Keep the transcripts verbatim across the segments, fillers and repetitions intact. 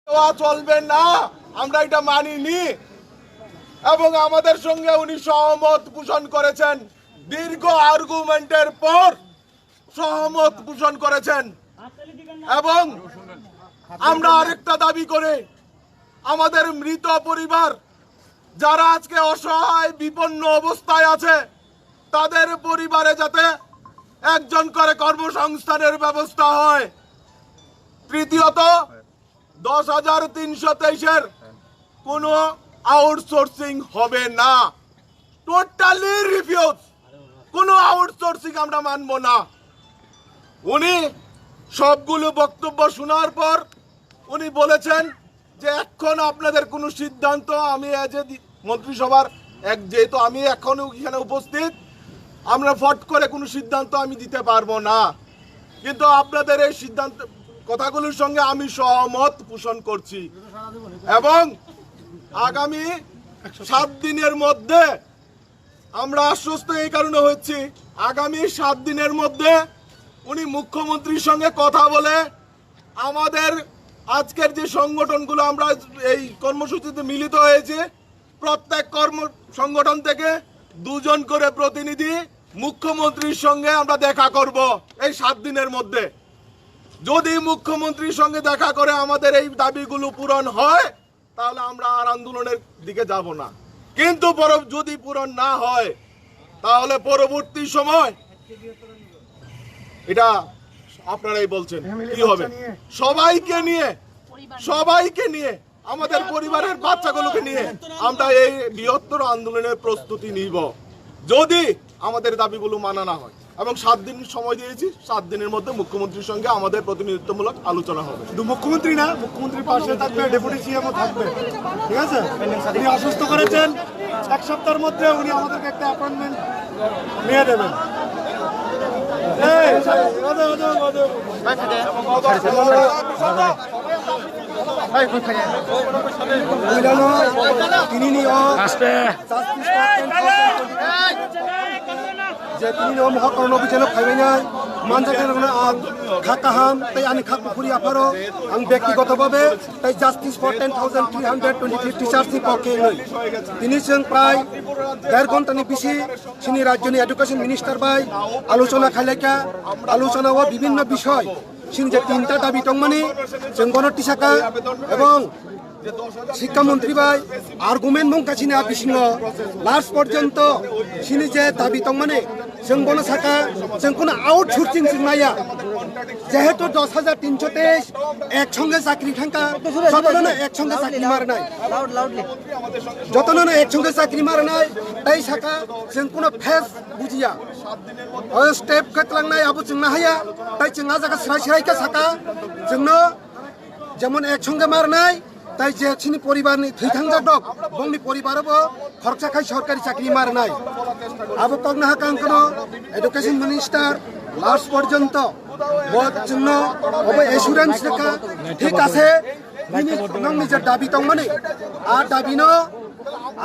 দেওয়া চলবে না, আমরা এটা মানিনি। এবং আমাদের সঙ্গে উনি সহমত পোষণ করেছেন, দীর্ঘ আর্গুমেন্টের পর সহমত পোষণ করেছেন। এবং আমরা আরেকটা দাবি করি, আমাদের মৃত পরিবার, যারা আজকে অসহায় বিপন্ন অবস্থায় আছে, তাদের পরিবারে যাতে একজন করে কর্মসংস্থানের ব্যবস্থা হয়। তৃতীয়ত, দশ হাজার তিনশো তেইশের কোনো আউটসোর্সিং হবে না, টোটালি রিফিউজ। কোনো আউটসোর্সিং আমরা মানব না। উনি সবগুলো বক্তব্য শোনার পর উনি বলেছেন যে এখন আপনাদের কোনো সিদ্ধান্ত, আমি এজ এ মন্ত্রিসভার এক, যেহেতু আমি এখন এখানে উপস্থিত, আমরা ফট করে কোনো সিদ্ধান্ত আমি দিতে পারবো না, কিন্তু আপনাদের এই সিদ্ধান্ত, কথাগুলোর সঙ্গে আমি সহমত পোষণ করছি। এবং আগামী সাত দিনের মধ্যে আমরা আশ্বস্ত এই কারণে হচ্ছি, আগামী সাত দিনের মধ্যে উনি মুখ্যমন্ত্রীর সঙ্গে কথা বলে আমাদের আজকের যে সংগঠনগুলো আমরা এই কর্মসূচিতে মিলিত হয়েছে, প্রত্যেক কর্ম সংগঠন থেকে দুজন করে প্রতিনিধি মুখ্যমন্ত্রীর সঙ্গে আমরা দেখা করব এই সাত দিনের মধ্যে। যদি মুখ্যমন্ত্রীর সঙ্গে দেখা করে আমাদের এই দাবিগুলো পূরণ হয়, তাহলে আমরা আর আন্দোলনের দিকে যাব না। কিন্তু পর-, যদি পূরণ না হয়, তাহলে পরবর্তী সময় এটা আপনারাই বলছেন কি হবে। সবাইকে নিয়ে, সবাইকে নিয়ে, আমাদের পরিবারের বাচ্চাগুলোকে নিয়ে আমরা এই বৃহত্তর আন্দোলনের প্রস্তুতি নিব, যদি আমাদের দাবিগুলো মানা না হয়। এবং সাত দিন সময় দিয়েছি, সাত দিনের মধ্যে মুখ্যমন্ত্রীর সঙ্গে আমাদের প্রতিনিধিত্বমূলক আলোচনা হবে। শুধু মুখ্যমন্ত্রী না, মুখ্যমন্ত্রীর পাশে থাকবে, ডেপুটি সিএমও থাকবে, ঠিক আছে? উনি আশ্বস্ত করেছেন, এক সপ্তাহের মধ্যে উনি আমাদেরকে একটা অ্যাপয়েন্টমেন্ট নিয়ে দেবেন। এই, ওদের, ওদের, ওদের। Builano, tinini o Aste. Justice for ten thousand twenty-three. Je tinini o mohor korno bijano phaibainai, manjak rokno ang kha kaham tei ani kha kuphuri apharo ang byaktigoto bhabe tei Justice for ten thousand three hundred twenty-three teachers ni pokhe wnwi. Tini chwng prai der ghontani bisi chini rajyoni education minister bai alochona khailaikha, alochona o bibhinno bishoy. Chini je tinta dabi tongmani, chwng bono tisaka, ebong sikka montri bai argument mungkha chini a bisingo. Last porjonto chini je dabi tongmani, chwng bono saka, chwng kuno outsourcing chwng maya. Jehetu dos hajar tinso teis ek songe chakri thangkha, jotono ek songe chakri marnai. Jotono ek songe chakri marnai, tai saka, chwng kuno phase bujiya. O step khe tlangnai abo chwng nahaya, tai chwng a jaga srai srai khe saka, chwngno jemon ek songe marnai, tai je chini poribarni thwi thangjak dok, bongni poribaro bo khoroksa khai sorkari chakri marnai. Abo kok naha kang kono education minister last porjonto bo chwngno obo assurance rwkha, thik ase, nini, nongni je dabi tongmani, a dabino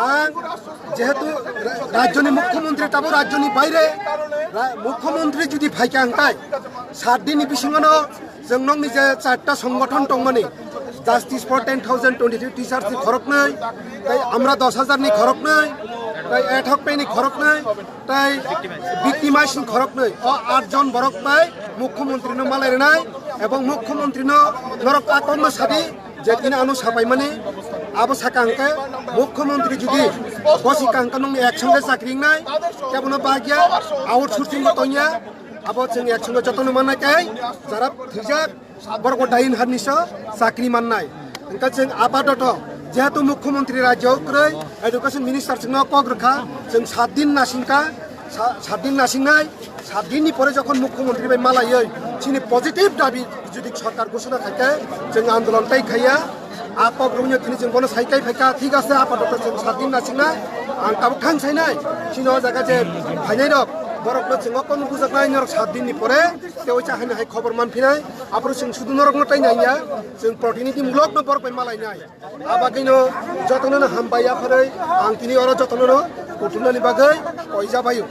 ang jehetu ra-, rajyoni mukhyamantri tabo rajyoni baire, ra-, mukhyamantri jodi phaikha hwnkhe, sat dinni bisingono chwng nongni je charta songothon tongmani, Justice for ten thousand twenty-three teachers ni khoroknwi, tei Amra dos hajar ni khoroknwi, tei ad hoc pay ni khoroknwi, tei victimize ni khoroknwi, o aat jon borok bai mukhyamantri no malai rwnai, ebong mukhyamantri no norok a kokno sadi je tini ano sapaimani, abo saka hwnkhe mukhyamantri jodi bosi kangka nongni ek songe chakri wngnai, kebono bagya, outsourcing bo tongya, abo chwng ek songe jotono mannai tei jara thwijak, borok bo dain harni so chakri mannai. Hwnkhe chwng apatoto jehetu mukhyamantri rajyo kwrwi, education minister chwngno kok rwkha, chwng sat din nasingkha, sa-, sat din nasingnai, sat dinni pore jokhon mukhyamantri bai malaiwi chini positive dabi jodi sorkar ghosona khaikhe, chwng andolon tai khaiya. A kok rwngya tini chwng bono sai kai phaikha, thik ase, apatoto chwng sat din nasingnai, ang tabuk thang sainai, chini o jaga je phainai rok, borokno chwng o kokno bujaknai, norok sat dinni pore tei oisa haino hai khobor manphinai, aphuru chwng sudu norokno tai naiya, chwng protinidhi mulokno borok bai malainai. Abagwino jotonono hambai yapharwi ang tini oro jotonono kuthumnani bagwi koijabaio.